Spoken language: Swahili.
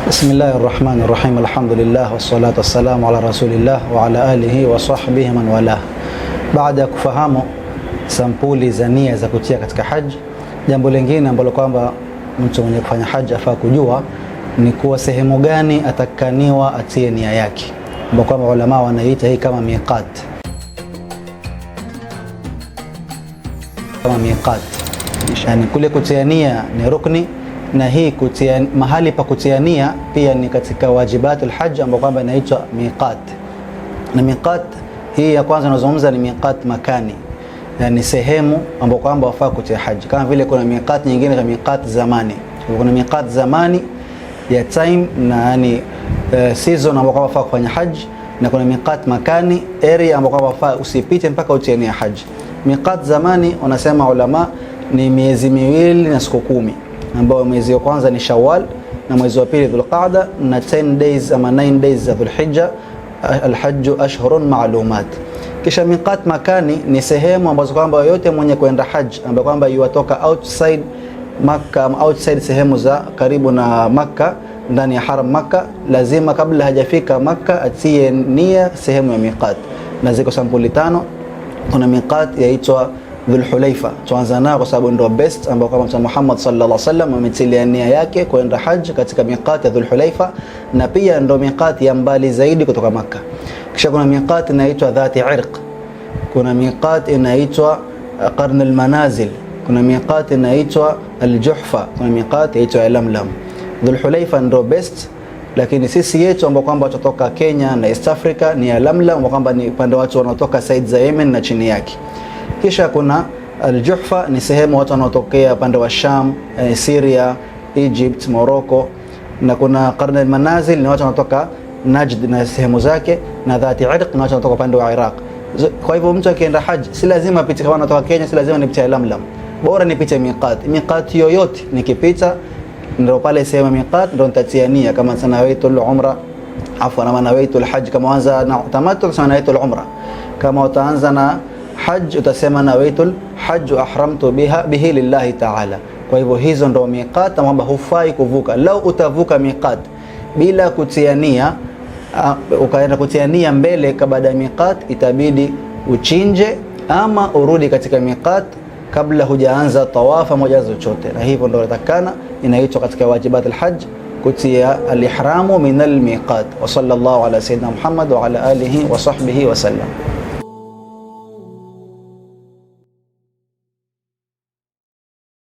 Bismillahi rahmani rahim, alhamdulillah wassalatu wassalamu ala rasulillah wa ala alihi wa sahbihi man walah. Baada ya kufahamu sampuli za nia za kutia katika haji, jambo lingine ambalo kwamba mtu mwenye kufanya haji afaa kujua ni kuwa sehemu gani atakaniwa atie nia yake, ambapo kwamba ulama wanaita hii kama miqat, kama miqat, yani kule kutia nia ni rukni na hii kutia, mahali pa kutia nia pia ni katika wajibatul hajj ambapo kwamba inaitwa miqat. Na miqat hii ya kwanza nazungumza ni miqat makani, yani sehemu ambapo kwamba wafaa kutia haji. Kama vile kuna miqat nyingine za miqat zamani, kuna miqat zamani ya time na yani season ambapo kwamba wafaa kufanya haji, na kuna miqat makani, area ambapo kwamba wafaa usipite mpaka utie nia haji. Miqat zamani wanasema ulama ni miezi 2 na siku 10, ambao mwezi wa kwanza ni Shawwal na mwezi wa pili Dhulqaada na 10 days ama 9 days za Dhulhijja. Alhajju ashhurun ma'lumat. Kisha miqat makani ni sehemu ambazo kwamba yote mwenye kwenda haj ambaye kwamba yuwatoka outside Makka, outside sehemu za karibu na Makka, ndani ya haram Makka, lazima kabla hajafika Makka atie nia sehemu ya miqat, na ziko sampuli 5. Kuna miqat yaitwa Dhulhulaifa, tuanza nao kwa sababu ndio best, ambao kama Mtume Muhammad sallallahu alaihi wasallam ametilia nia yake kwenda haj katika miqat ya Dhulhulaifa, na pia ndio miqat ya mbali zaidi kutoka Makka. Kisha kuna miqat inaitwa Dhati Irq, kuna miqat inaitwa Qarn al-Manazil, kuna miqat inaitwa Al-Juhfa, kuna miqat inaitwa Lamlam. Dhulhulaifa ndio best, lakini sisi yetu ambao kwamba tutoka Kenya na East Africa ni Lamlam, ambao kwamba ni upande watu wanaotoka side za Yemen na chini yake. Kisha kuna Al-Juhfa, ni sehemu watu wanaotokea upande wa Sham, Syria, Egypt, Morocco. Na kuna Qarn al-Manazil ni watu wanaotoka Najd na sehemu zake, na Dhati Irq ni watu wanatoka upande wa Iraq. Kwa hivyo mtu akienda haj si lazima apite, kama anatoka Kenya si lazima nipite Lamlam, bora nipite miqat. Miqat yoyote nikipita ndio pale sehemu miqat ndio nitatia nia, kama sanawaitul umra, afwan, ama nawaitul hajj. Kama anza na tamattu sana nawaitul umra, kama utaanza na hajj utasema nawaitul hajj ahramtu biha bihi lillahi ta'ala. Kwa hivyo hizo ndo miqat kwamba hufai kuvuka. Lau utavuka miqat bila kutia nia, ukaenda kutia nia mbele baada ya miqat, itabidi uchinje ama urudi katika miqat kabla hujaanza tawafa moja chochote. Na hivyo ndo inatakana, inaitwa katika wajibat alhajj kutia alihramu min almiqat. Wa sallallahu ala sayyidina Muhammad wa ala alihi wa sahbihi wa sallam.